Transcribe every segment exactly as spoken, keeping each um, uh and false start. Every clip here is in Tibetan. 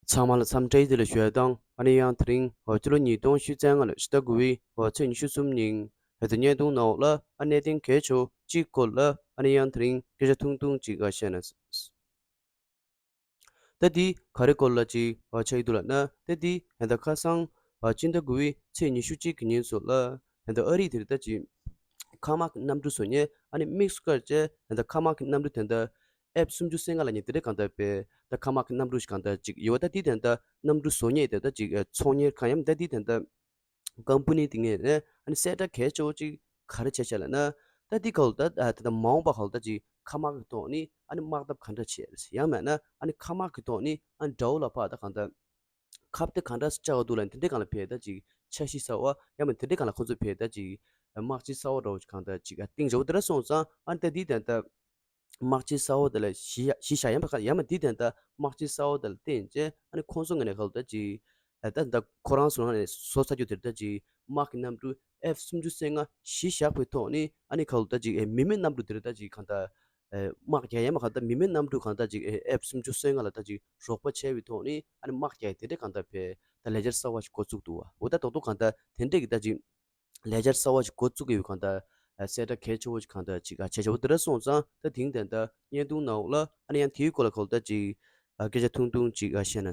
ཚང་མ་ལ་འཚམས་འདྲི་བདེ་ལེགས་ཞུ་ཡ་དང་། ཨ་ནི་ཡང་དེ་རིང་ཕྱི་ལོ་ཉིས་སྟོང་ཉི་ཤུ་རྩ་ལྔ་ལོའི་ཕྱི་ཟླ་དགུ་པའི་ཚེས་ཉི་ཤུ་གསུམ་ཉིན་ཧན་ད་བརྙན་ཐུང་ནང་ལ་ཨ་གནད་དོན་གལ་ཆེ་བ་གཅིག་སྐོར་ལ་ཨ་ནི་ཡང་དེ་རིང་སྐད་ཆ་ཐུང་ཐུང་ཅིག་བཤད་ན། ད་འདི་ག་རེ་སྐོར་ལ་ཅིག་ཆགས་ཀྱི་འདུག་ལབ་ན། ད་འདི་ཧན་ད་ཁ་སང་སྤྱི་ཟླ་དགུ་པའི་ཚེས་ཉི་ཤུ་གཅིག་གི་ཉིན་སོགས་ལ་ཧན་ད་ཨ་རི་དེར་ད་ཅིག་མཁའ་དམག་གི་གནམ་གྲུ་བཟོ་མཁན། ཨ་ནི་དམིགས་སུ་བཀར་བྱས་ཧན་ད་མཁའ་དམག་གི་གནམ་གྲུ་དེ་འདྲ་ཨེཕ་སུམ་ཅུ་སོ་ལྔ་ལབ་མཁན་དེ་འདྲ་གང་ལྟར་པས། ད་མཁའ་དམག་གི་གནམ་གྲུ་ཞིག་གང་ལྟར་ཅིག་ཡོད་པ། ད་འདི་དེ་འདྲ་གནམ་གྲུ་བཟོ་མཁན་དེ་འདྲ་ཅིག་ཚོང་གཉེར་ཁང་ཡང་ད་འདི་དེ་འདྲ་ཀམ་པ་ནི་དེ་ངོས་ནས་ཨ་ནི་གསལ་བསྒྲགས་གལ་ཆེ་བོ་ཅིག་ག་རེ་བྱས་བྱས་ལབ་ན། ད་འདི་ག་ལ་ད་ད་ད་མ་འོངས་པ་ག་ལ་ད་ཅིག་མཁའ་དམག་གི་ཐོག་ནས་ཨ་ནི་དམག་འཐབ་ག་འདྲ་བྱས་རེད། ཡང་མིན་ན་ཨ་ནི་མཁའ་དམག་གི་ཐོག་ནས་ཨ་ནི་དགྲ་བོ་ལ་ཕར་ད་གང་ལྟར་ཁ་གཏད་ག་འདྲ་བཅག་འདུག་ལབ་དེ་འདྲའི་སྒང་ལ་ཕར་ད་ཅིག་འཆར་གཞི་གསར་བ་ཡང་མིན་དེ་འདྲའི་སྒང་ལ་ཁོང་ཚོས་ཕར་ད་ཅིག་དམག་སྤྱི་གསར་བ་འདྲ་བོ་ཅིག་གང་ལྟར་ཅིག་ཨ་སྟེང་འཇོག་དེ་འདྲ་སོང་ཙང་། ཨ་ནི་ད་འདི་དེ་འདྲ་དམག་སྤྱི་གསར་བ་དེ་ལ་གཞི་གཞི་བཞག་ཡང་ཡང་མིན་འདི་དེ་འདྲ་དམག་སྤྱི་གསར་བ་དེ་ལ་བརྟེན་བྱས་ཨ་ནི་ཁོང་ཚོ་ངོས་ནས་ག་ལ་ད་ཅིག་ད་ད་ཁོ་རང་ཚོ་ནས་བཟོ་ཚར་རྒྱུ་དེ་ད་ཅིག་དམག་གི་གནམ་གྲུ་ཨེཕ་སུམ་ཅུ་སོ་ལྔ་གཞི་བཞག་པའི་ཐོག་ནས་ཨ་ནི་ག་ལ་ད་ཅིག་མི་མེད་གནམ་གྲུ་དེ་ད་ཅིག་གང་ལྟར་དམག་རྒྱག་ཡ་མ་གང་ལྟར་མི་མེད་གནམ་གྲུ་གང་ལྟར་ཅིག་ཨེཕ་སུམ་ཅུ་སོ་ལྔ་ལ་ད་ཅིག་རོགས་པ་བྱས་པའི་ཐོག་ནས་ཨ་ནི་དམག་རྒྱག་ཡ་དེ་འདྲ་གང་ལྟར་ཕར་ད་ལས་འཆར་གསར་བ་ཞིག་འགོ་བཙུགས་འདུག་པ། འོ་ད་རྡོག་རྡོག་གང་ལྟར་དེ་འདྲ་གི་ད་ཅིག་ལས་འཆར་གསར་བ་ཞིག་འགོ་བཙུགས་ཀྱི་ཡོད་གང་ལྟར་གསལ་བསྒྲགས་གལ་ཆེ་བོ་ཞིག་གང་ལྟར་ཅིག་བྱས་བྱས་པ་དེ་འདྲ་སོང་ཙང་། ད་དེང་དེ་འདྲ་བརྙན་ཐུང་ནང་ལ་ཨ་ནི་ཡང་དེའི་སྐོར་ལ་ག་ལ་ད་ཅིག་སྐད་ཆ་ཐུང་ཐུང་ཅིག་བཤད་ན།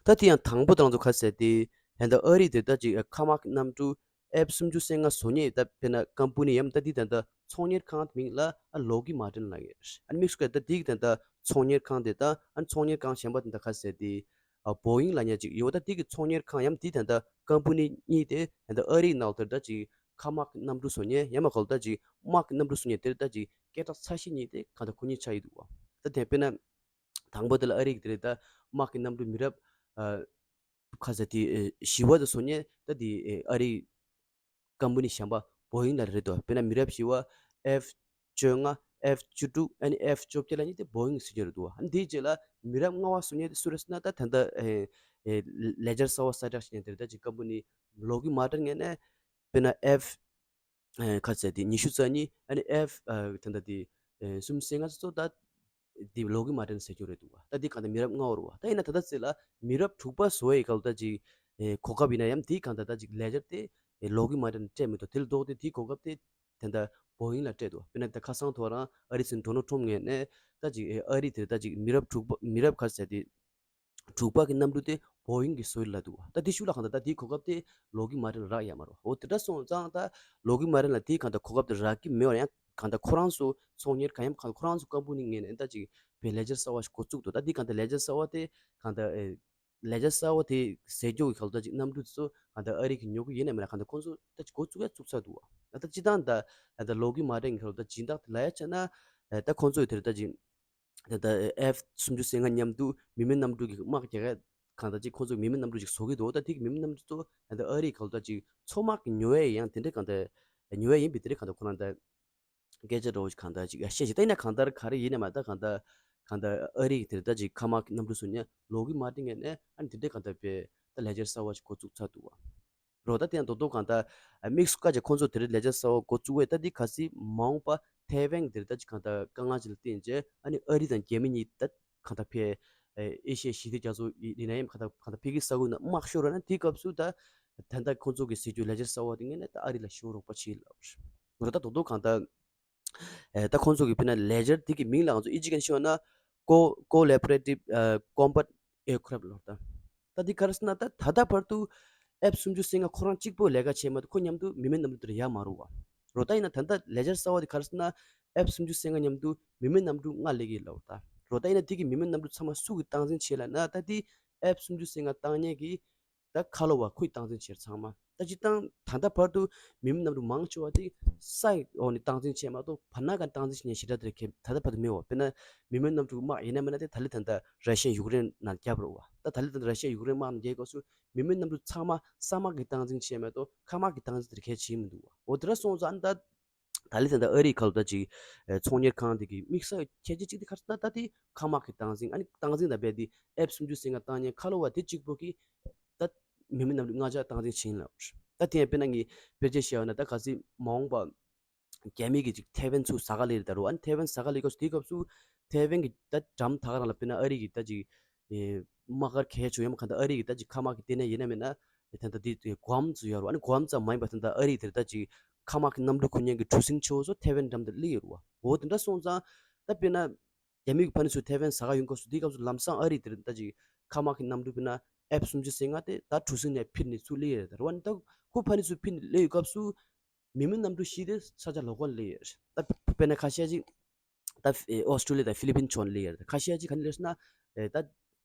ད་དེ་ཡང་དང་པོ་དང་ཚོ་ག་ཟེར་ཏེ། ཧན་ད་ཨ་རི་དེ་ད་ཅིག་མཁའ་དམག་གི་གནམ་གྲུ་ཨེཕ་སུམ་ཅུ་སོ་ལྔ་བཟོ་མཁན་ད་དཔེར་ན་ཀམ་པ་ནི་ཡང་ད་འདི་ད་ད་ཚོང་གཉེར་ཁང་མིང་ལ་ཨ་ལོག་ཧིད་མར་ཏིན་ལབ་ཡོད། ཨ་ནི་དམིགས་སུ་བཀར་ད་འདི་ད་ད་ཚོང་གཉེར་ཁང་དེ་ད་ཨ་ནི་ཚོང་གཉེར་ཁང་གཞན་པ་དེ་ད་ག་ཟེར་ཏེ། ཨ་བོ་ཡིང་ལབ་མཁན་ཅིག་ཡོད། ད་འདི་གི་ཚོང་གཉེར་ཁང་ཡང་འདི་ད་ད་ཀམ་པ་ནི་གཉིས་དེ་ད་ད་ཨ་རིའི་ནང་དེར་ད་ཅིག་མཁའ་དམག་གི་གནམ་གྲུ་བཟོ་མཁན་ཡང་མ་ག་ལ་ད་ཅིག་དམག་གི་གནམ་གྲུ་བཟོ་མཁན་དེར་ད་ཅིག་སྐད་གྲགས་ཚ་ཤོས་གཉིས་དེ་གང་ལྟར་ཁོ་གཉིས་ཆགས་ཀྱི་འདུག་པ། ད་དེ་དཔེར་ན། དང་པོ་དེ་ལ་ཨ་རི་གི་དེ་རེད། ད་དམག་གི་གནམ་གྲུ་མི་རབས་ཨ་ག་ཟེར་དེ་ཨེ་བཞི་པ་དེ་བཟོ་མཁན་ད་དེ་ཨེ་ཨ་རི་ཀམ་པ་ནི་གཞན་པ་བོ་ཡིང་ལ་རེད་དོ། དཔེར་ན་མི་རབས་བཞི་པ་ཨེཕ་བཅོ་ལྔ། ཨེཕ་བཅུ་དྲུག་ཨ་ནི་ཨེཕ་བཅོ་བརྒྱད་ལབ་མཁན་དེ་བོ་ཡིང་ཟེར་གྱི་རེད་འདུག། ཨ་ནི་དེའི་རྗེས་ལ་མི་རབས་ལྔ་པ་བཟོ་མཁན་དེ་སུ་རེད་ཟེར་ན། ད་ད་ལྟ་ཨེ་ཨེ་ལས་འཆར་གསར་བ་གསལ་བསྒྲགས་བྱེད་མཁན་དེ་རེད། ད་ཅིག་ཀམ་པ་ནི་ལོག་ཧིད་མར་ཏིན་ངོས་ནས་དཔེར་ན་ཨེཕ་ཨ་ག་ཟེར་དེ་ཉི་ཤུ་རྩ་གཉིས་ཨ་ནི་ཨེཕ་ཨ་ད་ལྟ་དེ་ཨ་སུམ་ཅུ་སོ་ལྔ་ཚོ་ད་དེ་ལོག་ཧིད་མར་ཏིན་ཟེར་རྒྱུ་རེད་འདུག་པ། ད་འདི་གང་ལྟར་མི་རབས་ལྔ་པ་རེད་པ། ད་ཡིན་ན་ད་ལྟ་ཚེ་ལ་མི་རབས་དྲུག་པ་བཟོ་ཡའི་སྐབས་ད་ཅིག་ཨེ་གོ་སྐབས་ཡིན་ན་ཡང་འདི་གང་ལྟར་ད་ཅིག་ལས་འཆར་དེ་ཨེ་ལོག་ཧིད་མར་ཏིན་སྤྲད་མི་འདུག། དེ་ལ་ལྡོག་སྟེ་དེའི་གོ་སྐབས་དེ་ད་ལྟ་བོ་ཡིང་ལ་སྤྲད་འདུག། དཔེར་ན་ད་ཁ་སང་ཐོག་རང་ཨ་རི་སྲིད་འཛིན་ཌོ་ནལ་ཊམ་ངོས་ནས་ད་ཅིག་ཨེ་ཨ་རི་དེ་ད་ཅིག་མི་རབས་དྲུག་པ་མི་རབས་ག་ཟེར་དེ། དྲུག་པ་གི་གནམ་གྲུ་དེ་བོ་ཡིང་གིས་བཟོ་ཡི་ལབ་འདུག། ད་དེ་ཤུགས་ལ་གང་ལྟར་ད་དེའི་གོ་སྐབས་དེ་ལོག་ཧིད་མར་ཏིན་ལ་རག་ཡོད་མ་རེད། འོ་དེ་འདྲ་སོང་ཙང་ད་ལོག་ཧིད་མར་ཏིན་ལ་དེའི་གང་ལྟར་གོ་སྐབས་དེ་རག་གི་མེད་པ་ཡང་གང་ལྟར་ཁོ་རང་ཚོ་ཚོང་གཉེར་ཁང་ཡང་གང་ཁོ་རང་ཚོ་ཀམ་པ་ནི་ངོས་ནས་ད་ཅིག་ཕར་ལས་འཆར་གསར་བ་ཞིག་འགོ་བཙུགས་འདུག། ད་དེའི་གང་ལྟར་ལས་འཆར་གསར་བ་དེ་གང་ལྟར་ཨེ་ལས་འཆར་གསར་བ་དེ་ཟེར་རྒྱུ་གི་གང་ལྟར་ཅིག་གནམ་གྲུ་དེ་ཚོ་གང་ལྟར་ཨ་རི་གིས་ཉོ་གི་ཡིན་ནམ་མིན་ན་གང་ལྟར་ཁོང་ཚོ་ད་ཅིག་འགོ་བཙུགས་ཡ་བཙུགས་ཚར་འདུག་པ། ད་སྤྱིར་བཏང་ད་ད་ལོག་ཧིད་མར་ཏིན་གི་ད་སྦྱིན་བདག་དེ་ལབ་ཡ་བྱས་ན་ད་ཁོང་ཚོ་ཡི་དེར་ད་ཅིག་ད་ལྟ་ཨེཕ་སུམ་ཅུ་སོ་ལྔ་མཉམ་དུ་མི་མེད་གནམ་གྲུ་གི་དམག་རྒྱག་ཡ་གང་ལྟར་ཅིག་ཁོང་ཚོས་མི་མེད་གནམ་གྲུ་ཅིག་བཟོ་གི་འདུག། ད་དེ་གི་མི་མེད་གནམ་གྲུ་ཚོ་ད་ལྟ་ཨ་རིའི་གང་ལྟར་ཅིག་མཚོ་དམག་གི་ཉོ་ཡ་ཡང་དེ་འདྲའི་གང་ལྟར་ཉོ་ཡ་ཡིན་པའི་དེ་འདྲའི་གང་ལྟར་ཁོ་རང་ད་སྐད་ཆ་འདྲ་བོ་ཞིག་གང་ལྟར་ཅིག་བཤད་ཤག། ད་ཡིན་ན་གང་ལྟར་ག་རེ་ཡིན་ནའི་མ་ད་གང་ལྟར་གང་ལྟར་ཨ་རི་གི་དེར་ད་ཅིག་མཁའ་དམག་གི་གནམ་གྲུ་བཟོ་མཁན་ལོག་ཧིད་མར་ཏིན་ངོས་ནས་ཨ་ནི་དེ་འདྲའི་གང་ལྟར་དཔེ་ད་ལས་འཆར་གསར་བ་ཞིག་འགོ་བཙུགས་ཚར་འདུག་པ། རོ་ད་དེ་ཡང་རྡོག་རྡོག་གང་ལྟར་དམིགས་སུ་བཀར་བྱས་ཁོང་ཚོ་དེ་རིང་ལས་འཆར་གསར་བ་འགོ་བཙུགས་པས། ད་འདི་གལ་སྲིད་མ་འོངས་པ་ཐའེ་ཝན་དེར་ད་ཅིག་གང་ལྟར་དཀའ་ངལ་ཅིག་ལ་བརྟེན་བྱས་ཨ་ནི་ཨ་རི་དང་རྒྱ་མི་གཉིས་ད་གང་ལྟར་ཕར་ཨེ་ཤི་ཡ་ཞི་བདེ་རྒྱ་མཚོ་ཡིན་ན་ཡང་གང་ལྟར་གང་ལྟར་ཕ་གི་ས་ཁུལ་ནང་དམག་ཤོར་བ་ན་དེའི་སྐབས་སུ་ད་ད་ལྟ་ཁོང་ཚོ་གི་ཟེར་རྒྱུ་ལས་འཆར་གསར་བ་དེ་ངོས་ནས་ད་ཨ་རི་ལ་ཞེ་པོ་རོགས་པ་བྱེད་ལབ། རོ་ད་རྡོག་རྡོག་གང་ལྟར་ཨེ་ད་ཁོང་ཚོ་གི་དཔེར་ན་ལས་འཆར་དེ་གི་མིང་ལ་ང་ཚོ་ཨི་ཇི་གི་ནང་ཤོད་ན་ཀོ་ཀོ་ལེ་བོ་རེ་ཊིབ་ཨ་ཀོམ་བྷེཊ་ཨེར་ཀ་རབ་ལབ་རེད། ད་ད་འདི་ག་རེ་ཟེར་ན་ད་ད་ལྟ་བར་དུ་ཨེཕ་སུམ་ཅུ་སོ་ལྔ་ཁོ་རང་གཅིག་པོ་ལས་ཀ་བྱས་མ་གཏོགས་ཁོ་མཉམ་དུ་མི་མེད་གནམ་གྲུ་དེ་ལ་ཡར་མ་རུབ་པ། རོ་ད་ཡིན་ན་ད་ལྟ་ལས་འཆར་གསར་བ་དེ་ག་རེ་ཟེར་ན་ཨེཕ་སུམ་ཅུ་སོ་ལྔ་མཉམ་དུ་མི་མེད་གནམ་གྲུ་ལྔ་སླེབས་ཀྱི་ལབ་རེད། ད་རོ་ད་ཡིན་ན་དེ་གི་མི་མེད་གནམ་གྲུ་ཚང་མ་སུ་གིས་སྟངས་འཛིན་བྱས་ལབ་ན། ད་དེ་ཨེཕ་སུམ་ཅུ་སོ་ལྔ་བཏང་མཁན་གྱི་ད་ཁ་ལོ་བ་ཁོས་སྟངས་འཛིན་བྱས་ཚང་མ། ད་སྤྱིར་བཏང་ད་ལྟ་བར་དུ་མི་མེད་གནམ་གྲུ་མང་ཆེ་བ་དེ་ས་ཡི་འོག་ནས་སྟངས་འཛིན་བྱས་མ་གཏོགས་བར་ན་ག་སྟངས་འཛིན་བྱེད་མཁན་ཞེ་དྲག་དེ་རེད་ཁེ་ད་ལྟ་བར་དུ་མེད་པ། དཔེར་ན་མི་མེད་གནམ་གྲུ་དམག་ཡིན་ན་མིན་ན་དེ་ད་ལི་ད་ལྟ་ར་ཤི་ཡ་ཡུཀ་རེན་ནང་བརྒྱབ་རེད་པ། ད་ད་ལི་ད་ལྟ་ར་ཤི་ཡ་ཡུཀ་རེན་དམག་ནང་བརྒྱབ་སྐབས་སུ་མི་མེད་གནམ་གྲུ་ཚང་མ་ས་དམག་གིས་སྟངས་འཛིན་བྱས་མ་གཏོགས་མཁའ་དམག་གིས་སྟངས་འཛིན་དེ་རེད་ཁེ་བྱེད་མི་འདུག་པ། འོ་དེ་འདྲ་སོང་ཙང་ཨ་ནི་ད། ད་ལི་ད་ལྟ་ཨ་རིའི་ཁ་ལོ་ད་ཅིག་ཨེ་ཚོང་གཉེར་ཁང་དེ་གི་དམིགས་བསལ་ཁྱད་ཆོས་གཅིག་དེ་ག་རེ་ཟེར་ན། ད་དེ་མཁའ་དམག་གི་སྟངས་འཛིན། ཨ་ནི་སྟངས་འཛིན་དང་རྦད་དེ་ཨེཕ་སུམ་ཅུ་སོ་ལྔ་བཏང་མཁན་ཁ་ལོ་བ་དེ་གཅིག་པོ་གིས་ད་མི་མེད་གནམ་གྲུ་ལྔ་ཆ་སྟངས་འཛིན་བྱེད་ཡིན་ལབ། ད་དེ་ཡང་དཔེར་ན་ངས་དཔེར་བརྗོད་བཤད་པ་ན། ད་གལ་སྲིད་མ་འོངས་པ་ རྒྱ་མི་གིས་ཅིག་ཐེ་ཝན་ཚུར་ཟ་ག་སླེབས་རེད་ད་རུ། ཨ་ནི་ཐེ་ཝན་ཟ་ག་སླེབས་སྐབས་སུ་དེའི་སྐབས་སུ་ཐེ་ཝན་གྱི་ད་འགྲམ་ད་ག་རང་ལ་དཔེར་ན་ཨ་རི་གི་ད་ཅིག་ཨེ་དམག་སྒར་གལ་ཆེ་ཡོད་མ་གང་ལྟར་ཨ་རི་གི་ད་ཅིག་མཁའ་དམག་གི་ལྟེ་གནས་ཡིན་ན་མིན་ན་ད་ལྟ་དེ་གུ་ཨམ་ཚུར་ཡོད་རུ། ཨ་ནི་གུ་ཨམ་ཙམ་མ་ཡིན་པ་ད་ལྟ་ཨ་རི་དེར་ད་ཅིག་མཁའ་དམག་གི་གནམ་གྲུ་འཁུར་མཁན་གྱི་གྲུ་གཟིངས་ཆེ་བོ་ཚོ་ཐེ་ཝན་འགྲམ་དུ་སླེབས་ཡོད་རུ། འོ་དེ་འདྲ་སོང་ཙང་ད་དཔེར་ན་རྒྱ་མི་གི་ཕ་ནི་ཚུར་ཐེ་ཝན་ཟ་ག་ཡོང་སྐབས་སུ་དེའི་སྐབས་སུ་ལམ་སང་ཨ་རི་དེར་ད་ཅིག་མཁའ་དམག་གི་གནམ་གྲུ་དཔེར་ན་ཨེཕ་སུམ་ཅུ་སོ་ལྔ་དེ་ད་གྲུ་གཟིངས་ནས་འཕུར་ནས་ཚུར་སླེབས་ཡོད་རེད་ད་རུ། ཨ་ནི་ད་ཁོ་ཕ་ནི་ཚུར་འཕུར་ནས་སླེབས་ཡོད་སྐབས་སུ། མི་མེད་གནམ་གྲུ་བཞི་དེ་ས་ཆ་ལོགས་ཀ་ནས་སླེབས་ཡོད་རེད། ད་དཔེར་ན་ཁ་ཤས་ཅིག་ད་ཨོ་སི་ཀྲོ་ལི་ཡ་དང་ཧྥི་ལི་པིན་ཕྱོགས་ནས་སླེབས་ཡོད་རེད། ཁ་ཤས་ཅིག་ག་ནས་སླེབས་སོང་ན་ད་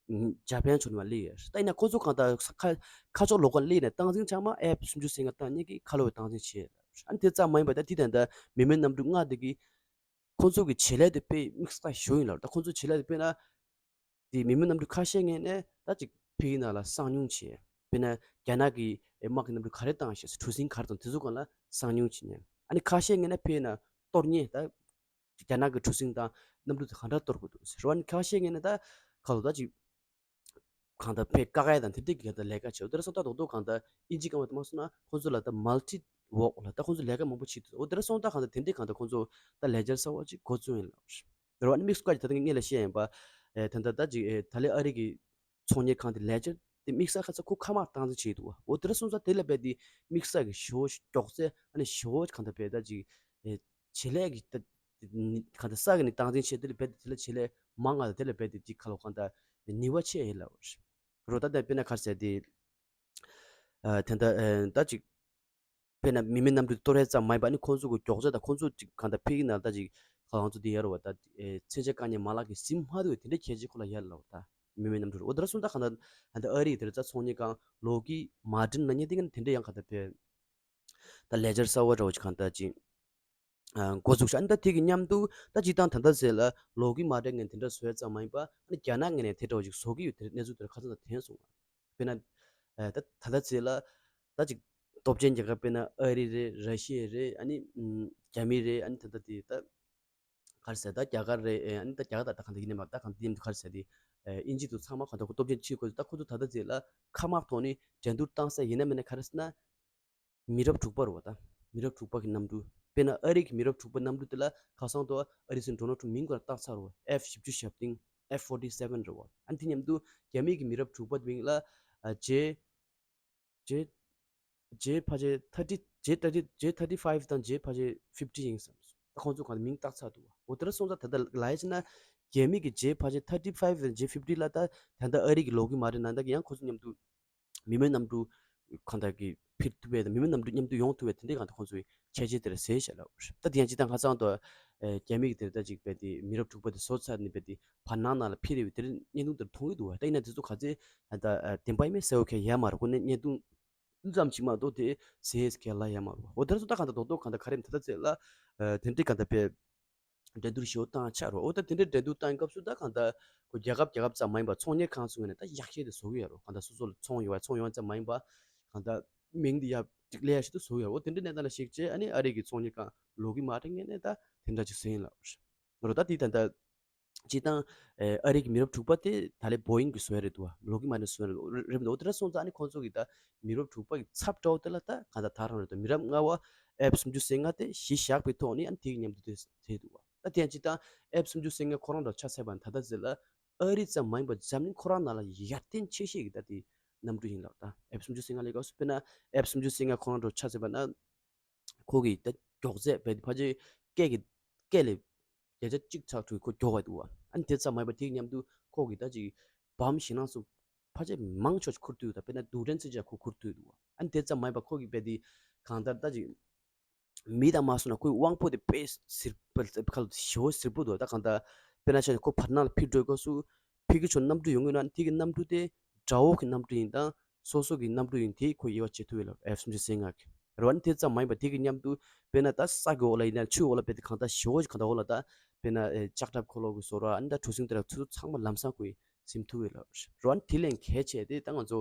འཇར་པན་ཕྱོགས་ནས་མར་སླེབས་ཡོད་རེད། ད་ཡིན་ན་ཁོ་ཚོ་གང་ལྟར་ཁ་ཁ་ཕྱོགས་ལོགས་ཀ་ནས་སླེབས་ནས་སྟངས་འཛིན་ཚང་མ་ཨེཕ་སུམ་ཅུ་སོ་ལྔ་བཏང་མཁན་གྱིས་ཁ་ལོ་བའི་སྟངས་འཛིན་བྱས་ཡོད་རེད། ཨ་ནི་དེ་ཙམ་མ་ཡིན་པར་ད་དེ་དང་ད་མི་མེད་གནམ་གྲུ་ལྔ་དེ་གིས་ཁོ་ཚོ་གི་བྱེད་ལས་དེ་དཔེ་དམིགས་བསལ་ཞེ་པོ་ཡིན་ལབ། ད་ཁོ་ཚོ་བྱེད་ལས་དེ་དཔེར་ན། དེ་མི་མེད་གནམ་གྲུ་ཁ་ཤས་ངོས་ནས་ད་ཅིག་ཕ་གིའི་ནང་ལ་གསང་མྱོང་བྱས། དཔེར་ན་རྒྱ་ནག་གི་དམག་གི་གནམ་གྲུ་ག་རེ་བཏང་ཤག་གྲུ་གཟིངས་ག་རེ་བཏང་དེ་ཚོ་སྒང་ལ་གསང་མྱོང་བྱས་ནས། ཨ་ནི་ཁ་ཤས་ངོས་ནས་ཕ་གིའི་ནང་གཏོར་མཁན་ད་རྒྱ་ནག་གི་གྲུ་གཟིངས་དང་གནམ་གྲུ་དེ་ག་འདྲ་གཏོར་དགོས་འདུག་ཟེར་བ། ཨ་ནི་ཁ་ཤས་ངོས་ནས་ད་ག་ལོ་ད་ཅིག་གང་ལྟར་ཕ་གི་བཀག་ཡ་དང་དེ་འདྲ་གི་ག་ད་ལས་ཀ་བྱས། འོ་དེ་འདྲ་སོང་ད་རྡོག་རྡོག་གང་ལྟར་དབྱིན་ཇི་སྐད་མ་དེ་མ་སོང་ན་ཁོ་ཚོ་ལ་ད་མལ་ཊི་ཝོག་ལ་ད་ཁོ་ཚོ་ལས་ཀ་མང་པོ་བྱེད་འདུག་འོ་དེ་འདྲ་སོང་ད་གང་ལྟར་དེ་འདྲའི་གང་ལྟར་ཁོ་ཚོ་ད་ལེ་ཇར་གསར་པ་ཅིག་འགོ་བཙུགས་ཡིན་ལབ་རེད། རེད་བ། ཨ་ནི་དམིགས་སུ་བཀར་གྱི་ད་ལྟ་ངས་ལ་བཤད་ཡིན་པ། ཨེ་ད་ལྟ་ད་ཅིག་ཨེ་ད་ལན་ཨ་རི་གི་ཚོང་གཉེར་ཁང་དེ་ལེ་ཇར་དེ་དམིགས་བསལ་ཁ་ཚ་ཁོ་མཁའ་དམག་སྟངས་འཛིན་བྱེད་འདུག་བ། འོ་དེ་འདྲ་སོང་ཙང་དེ་ལ་རྦད་དེ་དམིགས་བསལ་གྱི་ཞེ་པོ་ཅིག་མགྱོགས་ཚད། ཨ་ནི་ཞེ་པོ་ཅིག་གང་ལྟར་རྦད་ད་ཅིག་ཨེ་བྱེད་ལས་ཀྱི་ད་གང་ལྟར་ས་གི་ནས་སྟངས་འཛིན་བྱེད། དེ་ལ་རྦད་དེ་དེ་ལ་བྱེད་ལས་མང་ང་ལ་དེ་ལ་རྦད་དེ་ཅིག་ཁ་ལོ་གང་ལྟར་ནུས་པ་ཆེ་ཡིན་ལབ་རེད། རོ་ད་ལྟ་དཔེར་ན་ག་རེ་ཟེར་དེ། ཨ་དེ་འདྲ་ཨེ་ད་ཅིག་དཔེར་ན་མི་མེད་གནམ་གྲུ་གཏོར་ཡས་ཙམ་མ་ཡིན་པ་ནི་ཁོང་ཚོ་གི་མགྱོགས་ཚད་དང་ཁོང་ཚོ་ཅིག་གང་ལྟར་ཕ་གི་ནང་ད་ཅིག་ཁ་ང་ཚོ་འདི་ཡར་བ་ད་ཨེ་མཚོན་ཆ་བཀག་ཉར་མ་ལག་གི་ཟིན་མ་ཐུབ་པའི་དེ་འདྲའི་གལ་ཆེ་ཁོ་ལ་ཡར་ལབ་ད་མི་མེད་གནམ་གྲུ་རེད། འོ་དེ་འདྲ་སོང་ད་གང་ལྟར་ད་ལྟ་ཨ་རི་དེར་ད་ཚོང་གཉེར་ཁང་ལོག་གི་མ་དྲན་ན་ཉེ་དེ་ག་ནི་དེ་འདྲའི་ཡང་གང་ལྟར་ཕེ་ད་ལེ་ཇར་གསར་བ་འདྲ་བོ་ཅིག་གང་ལྟར་ཅིག་ཨ་འགོ་འཛུགས་ཤག་ཨ་ནི་ད་དེ་གི་མཉམ་དུ་ད་སྤྱིར་བཏང་ད་ལྟ་ཟེར་ལ་ལོག་གི་མ་དྲན་ངན་དེ་འདྲ་བཟོ་ཡ་ཙམ་མ་ཡིན་པ། ཨ་ནི་རྒྱ་ནག་ངོས་ནས་དེ་འདྲ་བོ་ཅིག་བཟོ་གི་ཡོད་དེ་གནས་ཚུལ་དེ་ཁ་སང་ད་ཐོན་སོང་བ། དཔེར་ན་ཨ་ད་ད་ལྟ་ཟེར་ལ་ད་ཅིག་སྟོབས་ཆེན་རྒྱལ་ཁབ་དཔེར་ན་ཨ་རི་རེད། ར་ཤི་ཡ་རེད། ཨ་ནི་ཨམ་རྒྱ་མི་རེད། ཨ་ནི་ད་ལྟ་དེ་ད་ག་རེ་ཟེར་ད་རྒྱ་གར་རེད། ཨ་ནི་ད་རྒྱ་གར་ད་ད་གང་ད་ཡིན་ནས་མ་ད་གང་ད་ཡིན་ག་རེ་ཟེར་དེ་ཨ་དབྱིན་ཇི་དུ་ཚང་མ་གང་ད་ཁོ་སྟོབས་ཆེན་ཕྱིར་ཁོ་ད་ཁོ་ཚོ་ད་ལྟ་ཟེར་ལ་མཁའ་དམག་ཐོག་ནས་འགྲན་བསྡུར་བཏང་ས་ཡིན་ན་མིན་ན་ག་རེ་ཟེར་ན། མི་རབས་དྲུག་པ་རེད་བ་ད། མི་རབས་དྲུག་པ་གི་གནམ་གྲུ། དཔེར་ན་ཨ་རི་གི་མི་རབས་དྲུག་པ་གནམ་གྲུ་དེ་ལ་ཁ་སང་དུ་ཨ་རིའི་སྲིད་འཛིན་ཌོ་ནལ་ཊམ་མིང་ཁོ་རང་བཏགས་ཚར་བ། ཨེཕ་བཞི་བཅུ་ཞེ་བདུན། ཨེཕ་ཕོར་ཊི་སེ་ཝེན་རེད་བ། ཨ་ནི་དེ་མཉམ་དུ་རྒྱ་མི་གི་མི་རབས་དྲུག་པ་དེ་མིང་ལ་ཨ་ཇེ་ཇེ་ཇེ་ཕལ་ཆེར་ཐར་ཊི་ཇེ་ཐར་ཊི་ཇེ་ཐར་ཊི་ཕའིབ་དང་ཇེ་ཕལ་ཆེར་ཕིབ་ཊི་ཡིན་བསམ་སོང་། ད་ཁོང་ཚོ་གང་ལ་མིང་བཏགས་ཚར་འདུག་བ། འོ་དེ་འདྲ་སོང་ཙང་ད་ལྟ་ལབ་ཡ་བྱས་ན་རྒྱ་མི་གི་ཇེ་ཕལ་ཆེར་ཐར་ཊི་ཕའིབ་དང་ཇེ་ཕིབ་ཊི་ལ་ད་ད་ལྟ་ཨ་རི་གི་ལོག་གི་མ་རེད་ན་ད་གི་ཡང་ཁོ་ཚོ་མཉམ་དུ། མི་མེད་གནམ་གྲུ་གང་ལྟར་གྱི་འཕུར་ཐུབ་པའི་དང་མི་མེད་གནམ་གྲུ་མཉམ་དུ་ཡོང་ཐུབ་པའི་དེ་འདྲའི་གང་ལྟར་ཁོང་ཚོའི་ཁྱད་ཆོས་དེ་རེད་ཟེར་བཤད་ལབ། ད་དེ་ཡང་སྤྱིར་བཏང་ཧ་ཅང་དུ་རྒྱ་མི་གི་དེ་ལྟ་ཅིག་པའི་དེ་མི་རབས་དྲུག་པ་དེ་བཟོ་ཚར་ནས་པའི་དེ་བར་སྣང་ནང་ལ་འཕུར་རེ་བའི་དེ་རིང་བརྙན་ཐུང་དེར་མཐོང་གི་འདུག་བ། ད་ཡིན་ན་དེ་ཚོ་ག་ཚོད་ད་ལྟ་བདེན་པ་ཡིན་མིན་གསལ་པོ་གང་ཡང་ཡོད་མ་རེད། ཁོ་ནས་བརྙན་ཐུང་ཙམ་ཞིག་མ་གཏོགས་དེ་ཟེར་གང་ལ་ཡོད་མ་རེད་བ། འོ་དེ་ཚོ་ད་གང་ལྟར་རྡོག་རྡོག་གང་ལྟར་ག་རེ་ད་ལྟ་ཚེ་ལ་དེ་འདྲའི་གང་ལྟར་པའི། འགྲན་བསྡུར་ཞེ་པོ་བཏང་ཆགས་རོ། འོ་ད་དེ་འདྲའི་འགྲན་བསྡུར་བཏང་སྐབས་སུ་ད་གང་ལྟར་ཁོ་རྒྱལ་ཁབ་རྒྱལ་ཁབ་ཙམ་མ་ཡིན་པར་ཚོང་གཉེར་ཁང་ཚོའི་ངོས་ནས་ད་ཡག་ཤོས་དེ་བཟོ་གི་ཡོད་རོ། གང་ལྟར་སོ་སོ་ལ་ཚོང་ཡོད་པ་ཚོང་ཡོད་ཙམ་མ་ཡིན་པར་གང་ལྟར་མིང་དེ་ཡག་ཅིག་སླེབས་ཡག་ཤོས་དེ་བཟོ་གི་ཡོད་རོ། འོ་དེ་འདྲའི་གནས་སྟངས་ལ་གཞིགས་བྱས་ཨ་ནི་ཨ་རི་གི་ཚོང་གཉེར་ཁང་ལོག་གི་མ་རེད་ངས་ནས་ད་དེ་འདྲ་ཅིག་ཟིན་ལ་རོ། ད་དེ་ད་ལྟ་སྤྱིར་བཏང་ཨ་རི་གི་མི་རབས་དྲུག་པ་དེ་ད་ལས་བོ་ཡིང་གི་བཟོ་ཡ་རེད་འདུག་བ། ལོག་གི་མ་རེད་བཟོ་ཡ་རེད་འདུག་འོ་དེ་འདྲ་སོང་ཙང་ཨ་ནི་ཁོང་ཚོ་གི་ད་མི་རབས་དྲུག་པ་གི་ཚབ་འདྲ་བོ་དེ་ལ་ད་གང་ལྟར་ད་རང་རེད་འདུག་མི་རབས་ལྔ་པ་ཨེཕ་སུམ་ཅུ་སོ་ལྔ་དེ་གཞི་བཞག་པའི་ཐོག་ནས་ཨ་ནི་དེ་གི་མཉམ་དུ་དེ་བྱས་འདུག་བ། ད་དེ་ཡང་སྤྱིར་བཏང་ཨེཕ་སུམ་ཅུ་སོ་ལྔ་ཁོ་རང་འདྲ་ཆ་བཞག་པ་ན་ད་ལྟ་ཟེར་ལ་ཨ་རི་ཙམ་མ་ཡིན་པར་འཛམ་གླིང་ཁོ་རང་ནང་ལ་ཡར་ཐོན་ཆེ་ཤོས་ཀྱི་ད་དེ་གནམ་གྲུ་ཡིན་ལབ། ད་ཨེཕ་སུམ་ཅུ་སོ་ལྔ་ལས་སྐབས་སུ་དཔེར་ན་ཨེཕ་སུམ་ཅུ་སོ་ལྔ་ཁོ་རང་འདྲ་ཆ་བཞག་པ་ན། ཁོ་གི་ད་མགྱོགས་ཚད་བས་ཕལ་ཆེར་སྐད་ཀྱི་སྐད་ལས་བརྒྱ་ཆ་གཅིག་ཚག་འགྲོ་ཁོ་མགྱོགས་པ་འདུག་བ། ཨ་ནི་དེ་ཙམ་མ་ཡིན་པ་དེའི་མཉམ་དུ་ཁོ་གི་ད་ཅིག་བམ་ཞེད་སྣང་སོགས་ཕལ་ཆེར་མང་ཆེ་ཁུར་ཐུབ་ཡོད། ད་དཔེར་ན་རྡུལ་ཕྲན་ཚོས་ཀྱང་ཁོ་ཁུར་ཐུབ་འདུག་བ། ཨ་ནི་དེ་ཙམ་མ་ཡིན་པ་ཁོ་གི་དཔེ་དེ་གང་ལྟར་ད་ཅིག་མི་དང་མ་སོང་ན་ཁོའི་དབང་པོ་དེ་དཔེ་སིར་པ་ཁ་ལ་ཞེ་པོ་སིར་པོ་འདུག་ད་གང་ལྟར་དཔེར་ན་ཆ་ནས་ཁོ་བར་སྣང་ལ་འཕུར་འགྲོའི་སྐབས་སུ་ཕ་གི་ཕྱོགས་གནམ་གྲུ་ཡོང་གི་ན་དེ་གི་གནམ་གྲུ་དེ་དགྲ་བོ་གི་གནམ་གྲུ་ཡིན་དང་སོ་སོ་གི་གནམ་གྲུ་ཡིན་དེ་ཁོ་དབྱེ་བ་འབྱེད་ཐུབ་ཡོད་ལ་ཨེཕ་སུམ་ཅུ་སོ་ལྔ་གི་རེད་བ། ཨ་ནི་དེ་ཙམ་མ་ཡིན་པ་དེ་གི་མཉམ་དུ་དཔེར་ན་ད་ས་གི་འོག་ལ་ཡིན་ན་ཆུའི་འོག་ལ་དཔེ་དེ་གང་ལྟར་ཞེ་པོ་ཅིག་གང་ལྟར་འོག་ལ་ད་དཔེར་ན་ལྕགས་ཁྲབ་འཁོར་ལོ་གི་བཟོ་འདྲ་ཨ་ནི་ད་གྲུ་གཟིངས་དེ་འདྲ་ཚོ་ཚང་མ་ལམ་སང་ཁོས་ཟིན་ཐུབ་ཡོད་ལ་རེད་བ། ཨ་ནི་དེ་ལས་གལ་ཆེ་དེ་ད་ང་ཚོ་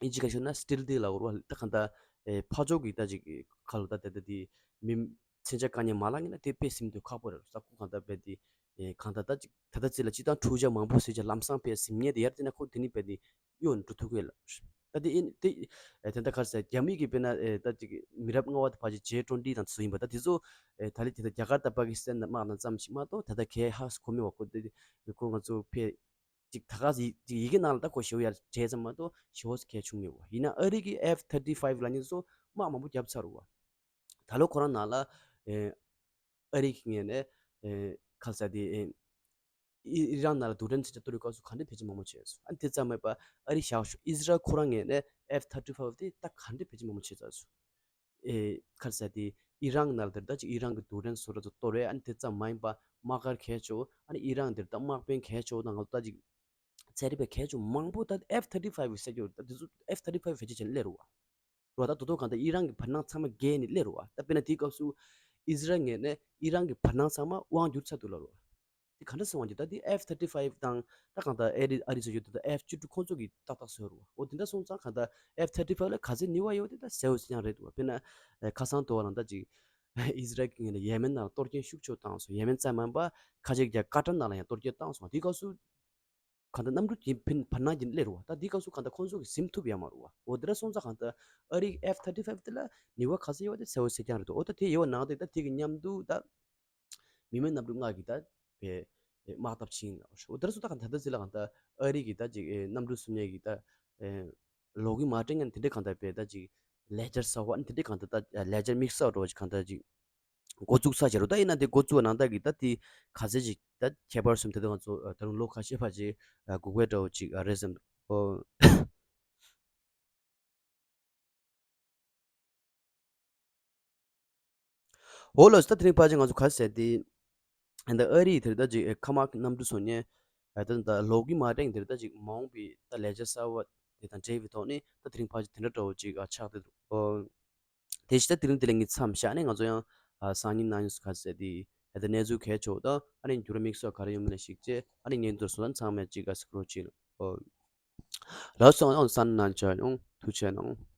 ཨིན་ཇི་སྐད་ཤོད་ན་སི་ཊི་ལ་ཌི་ལ་འོར་བ་ད་གང་ལྟར་ཨེ་ཕར་ཕྱོགས་ཀྱི་ད་ཅིག་ཁ་ལོ་ད་ད་ད་དེ་མི་མཚོན་ཆ་བཀག་ཉར་མ་ལག་ཡིན་ན་དེ་དཔེ་ཟིན་དུས་ཁག་པོ་རེད། ས་ཁུག་གང་ལྟར་དཔེ་དེ་ཨེ་གང་ལྟར་ད་ཅིག་ད་ལྟ་ཚེ་ལ་སྤྱི་བཏང་འཁྲུག་ཆ་མང་པོ་ཟེར་ཆ་ལམ་སང་དཔེ་ཟིན་ཉེ་དེ་ཡར་དེ་ན་ཁོ་དེ་ནི་དཔེ་དེ་གཡོ་ནས་འགྲོ་ཐུབ་ཀྱི་ལ། ད་དེ་ཨིན་དེ་ཨེ་དེ་འདྲ་ག་རེ་ཟེར། རྒྱ་མི་གི་དཔེར་ན་ཨེ་ད་ཅིག་མི་རབས་ལྔ་པ་དེ་ཕལ་ཆེར་ཇེ་ཊུ་ཝེན་ཊི་དང་དེ་ཚོ་ཡིན་པ། ད་དེ་ཚོ་ཨེ་ད་ལི་དེ་ད་རྒྱ་གར་དང་པ་ཀི་སི་ཐན་དང་དམག་དང་ཙམ་ཞིག་མ་གཏོགས་ད་ལྟ་གའི་ཧ་གོ་མེད་པ། ཁོ་དེ་ཁོ་ང་ཚོ་ཕེ་ཅིག་ད་ག་ཡི་ཡི་གེ་ནང་ལ་ད་ཁོ་ཞེ་པོ་ཡར་བྲིས་ཙམ་མ་གཏོགས་ཞེ་པོ་གལ་ཆུང་མེད་པ། ཡིན་ན་ཨ་རི་གི་ཨེཕ་ཐར་ཊི་ཕའིབ་ལབ་མཁན་ཚོ་དམག་མང་པོ་བརྒྱབ་ཚར་བ། ད་ལོ་ཁོ་རང་ནང་ལ་ཨེ་ཨ་རི་གི་ངོས་ནས་ཨེ་ག་རེ་ཟེར་དེ་ཨེ་ཨི་ཨི་རན་ནང་ལ་རྡུལ་ཕྲན་ཚོན་ཆ་གཏོར་བའི་སྐབས་སུ་ག་འདྲ་བེད་སྤྱོད་མང་པོ་བྱས་སོང་། ཨ་ནི་དེ་ཙམ་མ་ཡིན་པ་ཨ་རི་བཞག་ཤོག་ཨི་ཟི་རལ་ཁོ་རང་ངོས་ནས་ཨེཕ་ཐར་ཊི་ཕའིབ་དེ་ད་ག་འདྲ་བེད་སྤྱོད་མང་པོ་བྱས་ཚར་སོང་། ཨེ་ག་རེ་ཟེར་དེ་ཨི་རན་ནང་ལ་དེར་ད་ཅིག་ཨི་རན་གི་རྡུལ་ཕྲན་བཟོ་གྲྭ་ཚོ་གཏོར་བས། ཨ་ནི་དེ་ཙམ་མ་ཡིན་པ་དམག་སྒར་གས་ཆོག་ཨ་ནི་ཨི་རན་དེར་ད་དམག་དཔོན་གས་ཆོག་དང་ང་ཚོ་ད་ཅིག་ཚན་རིག་པའི་གས་ཆོག་མང་པོ་ད་ཨེཕ་ཐར་ཊི་ཕའིབ་ཟེར་གྱི་ཡོད་རེད། ད་དེ་ཚོ་ཨེཕ་ཐར་ཊི་ཕའིབ་བེད་སྤྱོད་བྱས་ནས་སླེབས་རེད་བ། རེད་བ། ད་དོ་དོ་གང་ལྟར་ཨི་རན་གྱི་བར་སྣང་ཚང་མ་བརྒལ་ནས་སླེབས་རེད་བ། ད་དཔེར་ན་དེའི་སྐབས་སུ་ཨི་ཟི་རལ་ངོས་ནས་ཨི་རན་གྱི་བར་སྣང་ཚང་མ་དབང་བསྒྱུར་ཚར་འདུག་ལབ་རེད་བ། དེ་ག་འདྲ་སོང་བ་འདི་ད་དེ་ཨེཕ་ཐར་ཊི་ཕའིབ་དང་ད་གང་ལྟར་ཨེ་རི་ཨ་རི་ཚོ་ཡོད་དེ་ད་ཨེཕ་བཅུ་དྲུག་ཁོང་ཚོ་གིས་ཏག་ཏག་བཟོས་རེད་བ། འོ་དེ་འདྲ་སོང་ཙང་གང་ལྟར་ཨེཕ་ཐར་ཊི་ཕའིབ་ལ་ག་ཚད་ནུས་པ་ཡོད་དེ་ད་གསལ་པོ་གསལ་རྐྱང་རེད་འདུག་བ། དཔེར་ན་ཁ་སང་དོ་བ་ལ་ད་ཅིག་ཨི་ཟི་རལ་གྱི་ངོས་ནས་ཡེ་མེན་ནང་ལ་གཏོར་སྐྱོན་ཤུགས་ཆེ་བཏང་སོང་། ཡེ་མེན་ཙམ་མིན་པ་ཁ་ཅིག་རྒྱ་ཀ་ཏར་ནང་ལ་ཡང་གཏོར་སྐྱོན་བཏང་སོང་། དེའི་སྐབས་སུ་གང་ལྟར་གནམ་གྲུ་གྱི་ཕན་བར་སྣང་གི་སླེབས་རེད་བ། ད་འདིའི་སྐབས་སུ་གང་ལྟར་ཁོང་ཚོ་གིས་ཟིན་ཐུབ་ཡོད་མ་རེད་བ། འོ་དེ་འདྲ་སོང་ཙང་གང་ལྟར་ཨ་རིའི་ཨེཕ་ཐར་ཊི་ཕའིབ་དེ་ལ་ནུས་པ་ག་ཚད་ཡོད་པ་དེ་གསལ་པོ་གསལ་རྐྱང་རེད་འདུག་འོ་ད་དེ་ཡོད་པ་ནང་དེ་ད་དེ་གི་མཉམ་དུ་ད་མི་མེད་གནམ་གྲུ་ལྔ་གི་ད་པའི་དམག་འཐབ་ཕྱིན་ལ། འོ་དེ་འདྲ་སོང་ཙང་གང་ལྟར་ད་ལྟ་ཟེར་ལ་གང་ལྟར་ཨ་རི་གི་ད་ཅིག་གནམ་གྲུ་གསུམ་ཡས་གི་ད་ལོག་གི་མ་དྲན་ངན་དེ་འདྲ་གང་ལྟར་པའི་ད་ཅིག་ལེ་ཇར་གསར་པ་ཨ་ནི་དེ་འདྲ་གང་ལྟར་ད་ལེ་ཇར་དམིགས་བསལ་འགྲོ་བ་ཅིག་གང་ལྟར་ཅིག་འགོ་བཙུགས་ས་བྱས་རུ། ད་ཡིན་ན་དེ་འགོ་བཙུགས་པ་ནང་ལྟར་གྱི་ད་དེ་ག་ཚད་ཅིག་ད་ཁྱད་པར་སོང་དེ་ད་ང་ཚོ་ད་རུང་ལོ་ཁ་ཤས་ཕལ་ཆེར་སྒུག་པའི་འདྲ་བོ་ཅིག་རེད་བསམ་འདུག་འོ་ལགས་སོ། ད་དེ་རིང་ཕལ་ཆེར་ང་ཚོ་ག་ཟེར་དེ་ད་ཨ་རི་དེར་ད་ཅིག་མཁའ་དམག་གནམ་གྲུ་སོང་ཉེ་ད་ད་ལོག་གི་མ་དྲན་དེར་ད་ཅིག་མ་འོངས་པའི་ད་ལེ་ཇར་གསར་བ་དེ་དང་འབྲེལ་བའི་ཐོག་ནས་ད་དེ་རིང་ཕལ་ཆེར་དེ་འདྲ་འདྲ་བོ་ཅིག་ཆགས་བསྡད་འདུག་དེ་བཞིན་ད་དེ་རིང་དེ་ལས་ངས་མཚམས་བཞག་ནས་ང་ཚོ་ཡང་སང་ཉིན་གནངས་ཉིན་སུ་ག་ཟེར་དེ་ད་གནས་ཚུལ་གལ་ཆེ་བ་དང་ཨ་ནི་འགྱུར་བ་དམིགས་བསལ་ག་རེ་ཡོད་མེད་ལ་ཞིག་བྱས་ཨ་ནི་ངས་འདུག་སོང་ཙང་ཚང་མས་ཅིག་ག་སི་ཀྲོ་ཅིག་ལ། ལགས་སོ། ཨང་སང་ཉིན་ཆ་ཡོང་། ཐུགས་རྗེ་གནང་།